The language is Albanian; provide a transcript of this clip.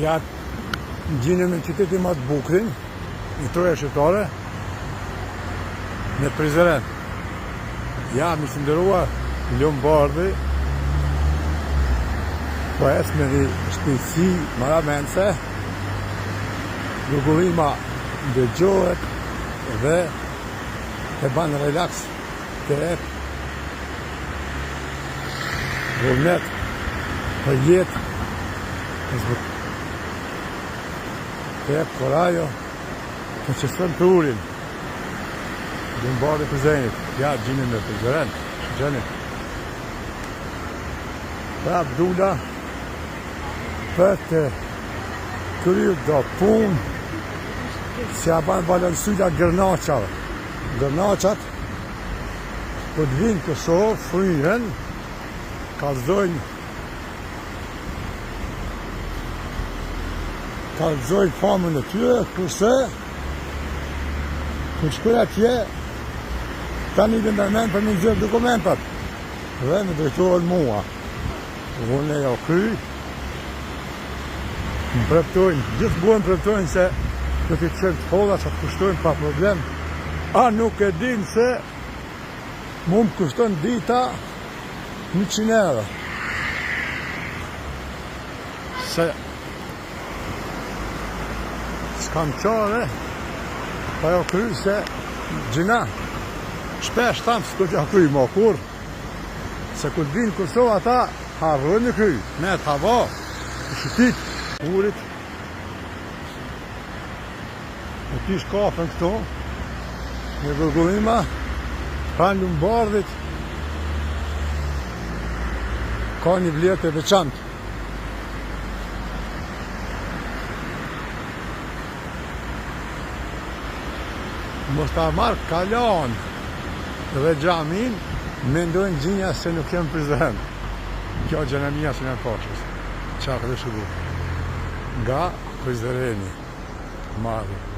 Ja, gjindemi në qytetin ma të bukurin, në troje shqiptare, në Prizren. Ja, miq të nderuar, Lumbardhi, po ec me një shpejtësi marramendëse, Gurgullima dëgjohet dhe të ban relaks të jep vullnet për jetë të zbut të jep kurajo të qetëson trurin Lumbardhi i Prizrenit ja gjindemi në Prizren gjeni prap dula për të kryer do punë si ja ban balon syla gërnaçave gërnaçat kur të vinë Kosovë fryhen kallzojnë kallzojnë famën e tyre kurse kur shkoj atje tani dhe ndërmend për me nxjerr dokumentat dhe më drejtohen mua Unë jau kryj, më premtojnë, gjithmonë më premtojnë se do t'i çojmë të holla që të kushtojnë pa problem, a nuk e din se mu më kushton dita 100 euro. Se s'kam qare, pa jau kry se gjynah, shpesh tham s'do t'ja kryj ma kurrë, Se kur të vinë në Kosovë ata harrojnë me kry, me të hava, të shëtit, urit, e pish kafen këtu, me gurgullima, pranë Lumbardhit, ka një vlerë të veçantë. Mos ta marr kalanë dhe xhamin, mendojnë gjinja se nuk jam Prizren. Kjo xhamia e Sylejman Pashës. Qa ka të shëbu. Nga Prizreni. Madhi.